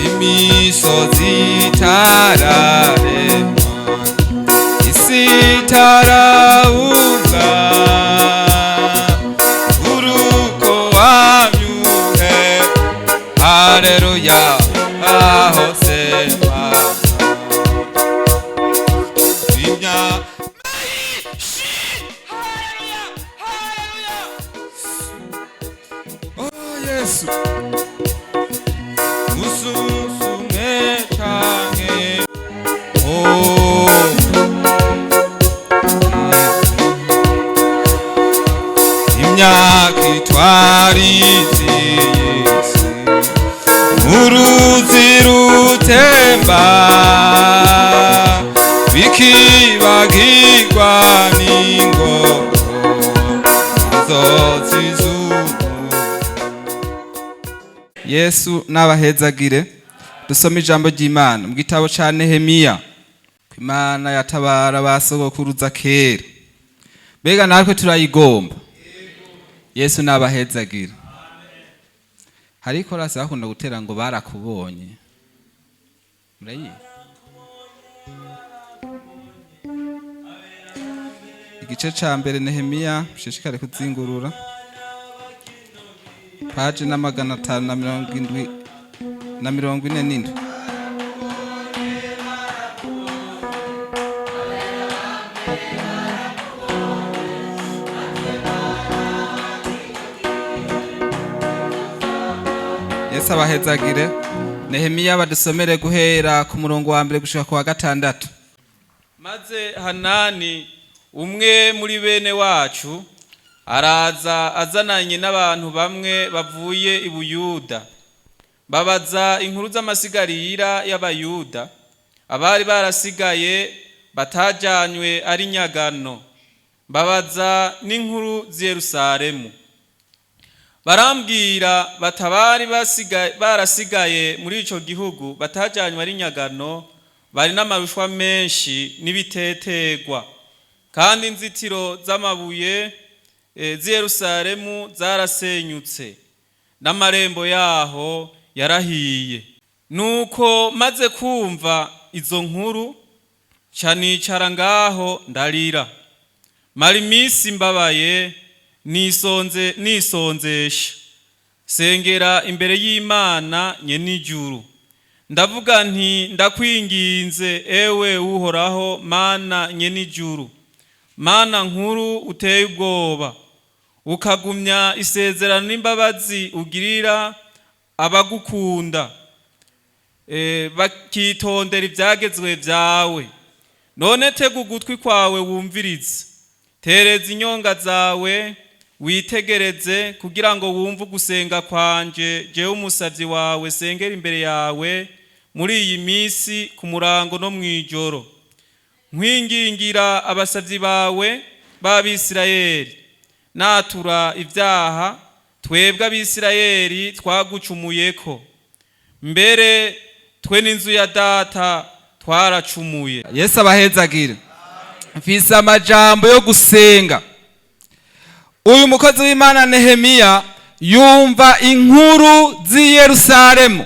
Imisozi itararemwa, isi itarawuga, uruko wamyuhe. Haleluya, ahose Mana. Imya Haleluya, haleluya. Oh Yesu, ususumwe canke, oh, imyaka itwarize Yesu, uruzi rutemba bikibagirwa n'ingoro inzozi z'ubu. Yesu n'abahezagire. Dusome ijambo ry'Imana mu gitabo ca Nehemiya. Ko Imana yatabara ba sogokuruza kera, mbega natwe turayigomba. Yesu n'abahezagire. Hari ikorasi bakunda gutera ngo barakubonye, murayizi? Igice ca mbere Nehemiya, mushishikare kuzingurura paji na 577. Yesu abahezagire. Nehemiya, badusomere guhera ku murongo wa mbere gushika ku wa gatandatu. Maze Hanani, umwe muri bene wacu, araza azananye n'abantu bamwe bavuye i Buyuda, babaza inkuru z'amasigarira y'Abayuda abari barasigaye batajanywe ari nyagano, babaza n'inkuru z'i Yerusalemu. Barambwira batabari barasigaye muri ico gihugu batajanywe ari nyagano bari n'amarushwa menshi n'ibitetegwa, kandi inzitiro z'amabuye z'i Yerusalemu zarasenyutse n'amarembo yaho yarahiye. Nuko maze kumva izo nkuru, ca nicara ngaho ndarira, mara iminsi mbabaye, nisonze nisonzesha, sengera imbere y'Imana nyenijuru. Ndavuga nti: "Ndakwinginze, ewe Uhoraho Mana nyenijuru, Mana nkuru uteye ubwoba, ukagumya isezerano n'imbabazi ugirira abagukunda bakitondera ibyagezwe byawe. None tega ugutwi kwawe wumvirize, tereza inyonga zawe witegereze, kugira ngo wumve ugusenga kwanje, jewe umusavyi wawe sengera imbere yawe muri iyi minsi ku murango no mw'ijoro, nkwingingira abasavyi bawe b'Abisirayeli, natura ibyaha twebwe Abisirayeli twagucumuyeko, mbere twe n'inzu ya data twaracumuye." Yesu abahezagire. Mfise amajambo yo gusenga. Uyu mukozi w'Imana Nehemiya yumva inkuru z'i Yerusalemu,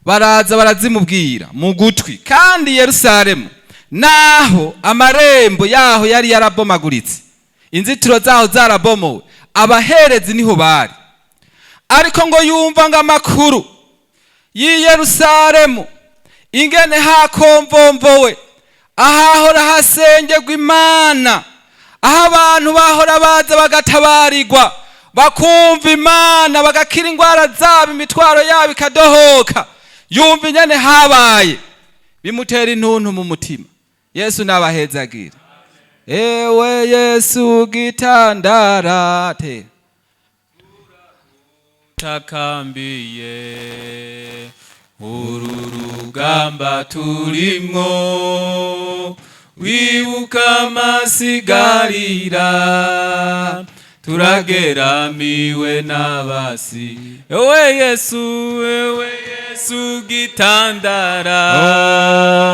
baraza barazimubwira mu gutwi. Kandi Yerusalemu, naho amarembo yaho yari yarabomaguritse, inzitiro zaho zarabomowe, abaherezi niho bari. Ariko ngo yumva ngo amakuru y'i Yerusalemu, ingene hakomvomvowe ahahora hasengerwa Imana, aho abantu bahora baza bagatabarirwa, bakumva Imana, bagakira indwara zabo, imitwaro yabo ikadohoka. Yumva ingene habaye, bimutera intuntu mu mutima. Yesu n'abahezagira. Ewe Yesu gitandara te Takambiye uru rugamba turimwo, wibuka amasigarira turageramiwe n'abasi. Ewe Yesu, ewe Yesu gitandara,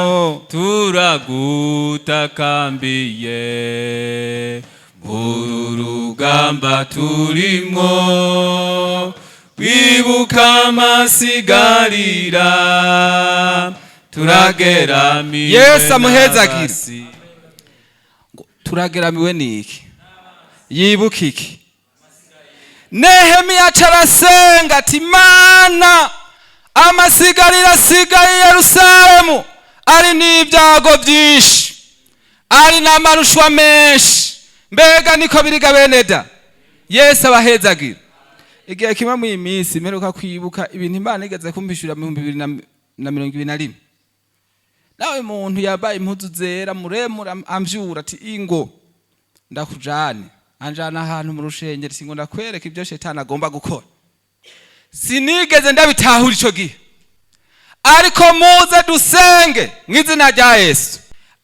Oh. Turagutakambiye uru rugamba turimwo. Wibuka amasigarira, turageramiwe Yesu amuhezagire. n'abasi. Ngo turageramiwe niki? Yibuka iki? Nehemiya aca arasenga ati: "Mana, amasigarira asigaye i Yerusalemu ari n'ibyago byinshi, ari n'amarushwa menshi." Mbega niko biriga, beneda? Yesu abahezagira. Igihe kimwe mu iyi minsi mperuka kwibuka ibintu Imana igeze kumpishurira mu 2021, nawe muntu yambaye impuzu zera, muremure, amvyura ati: "Ingo ndakujane." Anjana ahantu mu rushengero, singo ndakwereka ibyo shetani agomba gukora. Sinigeze ndabitahura ico gihe, ariko muze dusenge mu izina rya Yesu.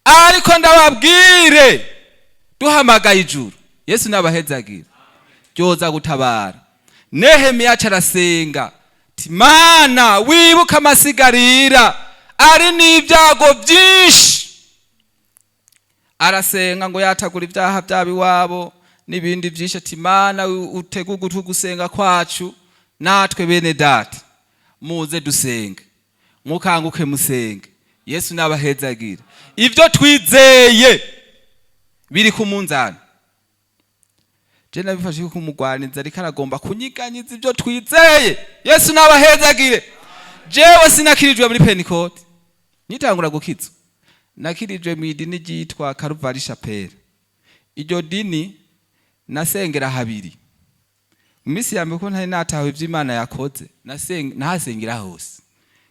Ariko ndababwire, duhamagaye ijuru, Yesu nabahezagira, ryoza gutabara. Nehemiya aca arasenga ati: "Mana, wibuke amasigarira ari n'ibyago byinshi." Arasenga ngo yatagura ibyaha byabo iwabo n'ibindi byinshi, ati: "Mana, utege ugutwi gusenga kwacu." Natwe bene data, muze dusenge, mukanguke musenge. Yesu nabahezagira. Ibyo twizeye biri ku munzani. Je nabifashe ko kumugwaniza ariko aragomba kunyiganyiza ibyo twizeye. Yesu nabahezagire. Jewe sinakirijwe muri Pentecote. Nitangura gukizwa, nakirijwe mu idini ryitwa Karuvari Chapelle. Iryo dini nasengera habiri mu minsi ya mbere, ko ntari natawe ivy'Imana yakoze. Nahasengera hose,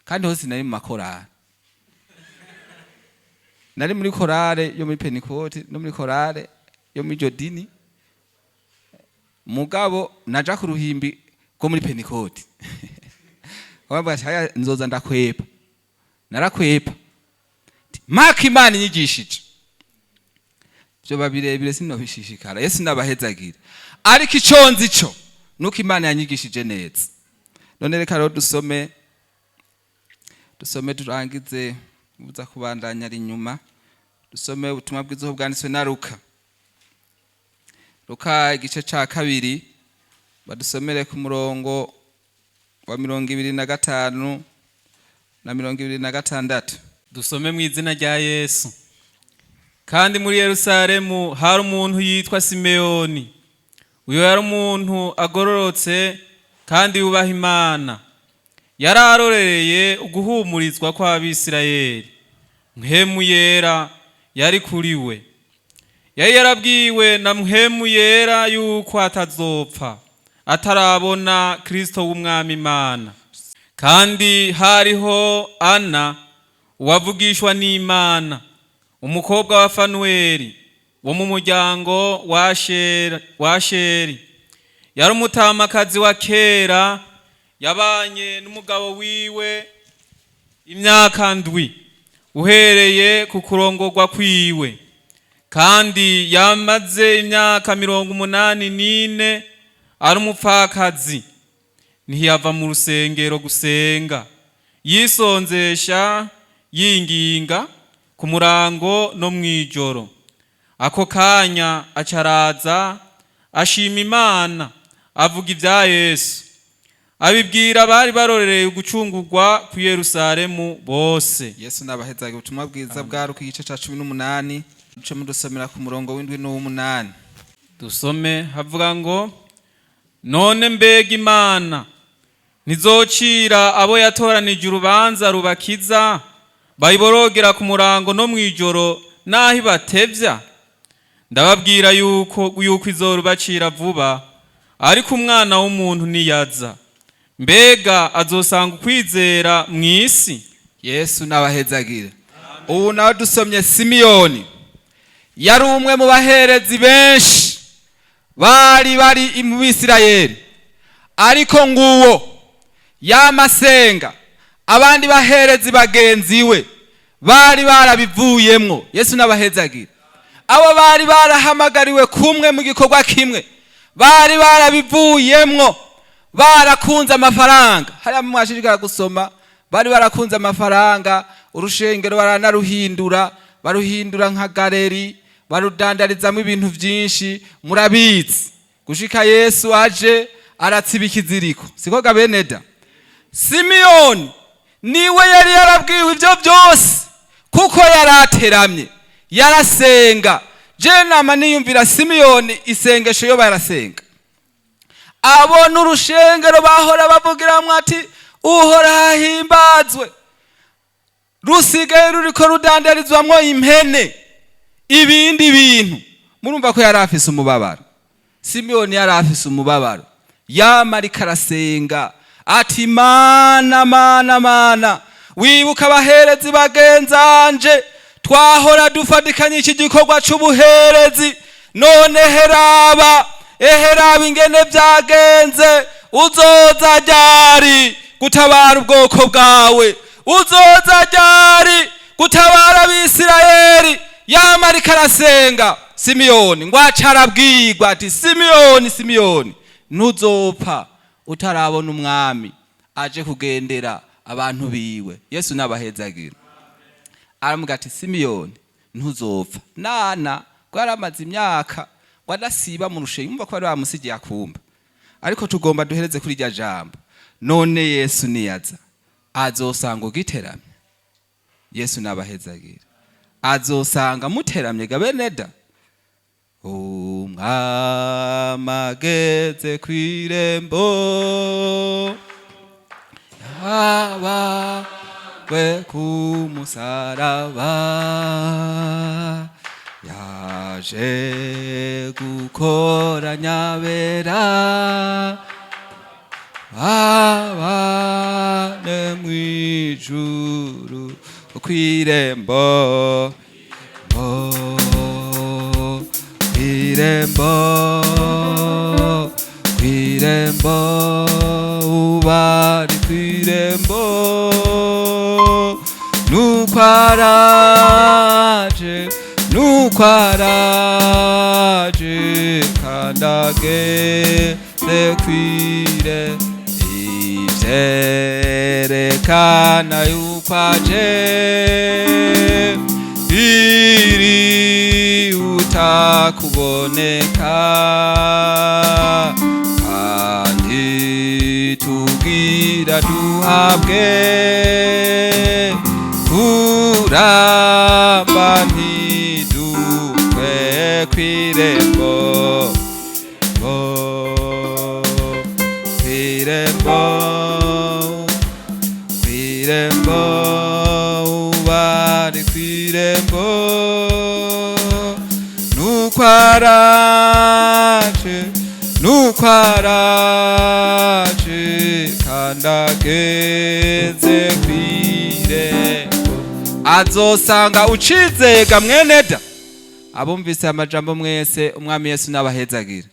kandi hose nari mu makorari. Nari muri korale yo muri Pentecote no muri korale yo muri iryo dini. Mugabo naja ku ruhimbi rwo muri Pentecote, bavuga ati: "Haya, nzoza ndakwepa." Narakwepa mpaka Imana inyigishije. Vyoba birebire, sinobishishikara. Yesu nabahezagira. Ariko ico nzi co nuko Imana yanyigishije neza. None reka rero dusome turangize, buza kubandanya ari inyuma. Dusome ubutumwa bwiza bwanditswe na Luka. Luka igice ca 2, badusomere ku murongo wa 25 na 26. Dusome mu izina rya Yesu. Kandi muri Yerusalemu hari umuntu yitwa Simeyoni. Uyo yari umuntu agororotse kandi yubaha Imana, yari arorereye uguhumurizwa kw'Abisirayeli. Mpwemu Yera yari kuri we. Yari yarabwiwe na Mpwemu Yera yuko atazopfa atarabona Kristo w'Umwami Imana. Kandi hariho Ana, uwavugishwa n'Imana, umukobwa wa Fanuweli wo mu muryango wa Asheri. Yari umutamakazi wa kera, yabanye n'umugabo wiwe imyaka 7 uhereye ku kurongorwa kwiwe, kandi yamaze imyaka 84 ari umupfakazi. Ntiyava mu rusengero gusenga, yisonzesha yinginga ku murango no mw'ijoro. Ako kanya acaraza, ashima Imana, avuga ibya Yesu, abibwira abari barorereye ugucungurwa ku Yerusalemu bose. Yesu nabahezaga. Ubutumwa bwiza bwa Luka igice ca 18, duce mudusomera ku murongo w'indwi n'uw'umunani. Dusome, havuga ngo: "None mbega Imana ntizocira abo yatoranije urubanza rubakiza, bayiborogera ku murango no mw'ijoro, n'aho ibatevya? Ndababwira yuko izorubacira vuba. Ariko Umwana w'umuntu niyaza, mbega azosanga ukwizera mw'isi?" Yesu n'abahezagira. Ubu nawe dusomye Simiyoni. Yari umwe mu baherezi benshi bari mu Bisirayeli, ariko nguwo yamasenga. Abandi baherezi bagenzi we bari barabivuyemwo. Yesu n'abahezagira. Abo bari barahamagariwe kumwe mu gikorwa kimwe bari barabivuyemwo, barakunze amafaranga. Hariya mwashishikara gusoma, bari barakunze amafaranga. Urushengero baranaruhindura, baruhindura nka galerie, barudandarizamo ibintu byinshi, murabizi, gushika Yesu aje. Aratsiba ikiziriko, siko ga beneda? Simiyoni niwe yari yarabwiwe ibyo byose, kuko yarateramye, yarasenga. Je nama niyumvira Simiyoni isengesho yo barasenga, abona urushengero bahora bavugiramwo ati: "Uhora hahimbazwe", rusigaye ruriko rudandarizwamwo impene, ibindi bintu. Murumva ko yari afise umubabaro. Simiyoni yari afise umubabaro, yama ariko arasenga ati: "Mana, Mana, Mana, wibuka abaherezi bagenzanje twahora dufatikanye iki gikorwa c'ubuherezi. None heraba, eheraba ingene byagenze. Uzoza ryari gutabara ubwoko bwawe? Uzoza ryari gutabara Abisirayeli?" Yama ariko arasenga Simiyoni, ngo aca arabwirwa ati: "Simiyoni, Simiyoni, ntuzopfa utarabona Umwami aje kugendera abantu biwe." Yesu n'abahezagira. Aramubwira ati: "Simiyoni, ntuzopfa." Nana ngo yaramaze imyaka ngo adasiba mu rushengo, yumva ko bari bamusigiye akumba. Ariko tugomba duhereze kuri irya jambo: none Yesu niyaza, azosanga ugiteramye? Yesu n'abahezagira. Azosanga muteramye ga beneda? Umwami ageze kw'irembo, yabambwe ku musaraba, yaje gukoranya abera, abane mw'ijuru. Kw'irembo, kw'irembo, kw'irembo, ubari kw'irembo, nuko araje, nuko araje, kandi ageze kw'ire, ivyerekana yuko aje birihuta kuboneka, kandi tugira duhabwe kuramba ntidupfe. Kw'irembo, kw'irembo, kw'irembo, ubari kw'irembo, nuko araje, nuko araje, kandi ageze kw'irembo. Azosanga ucizega, mweneda? Abumvise amajambo mwese, Umwami Yesu n'abahezagira.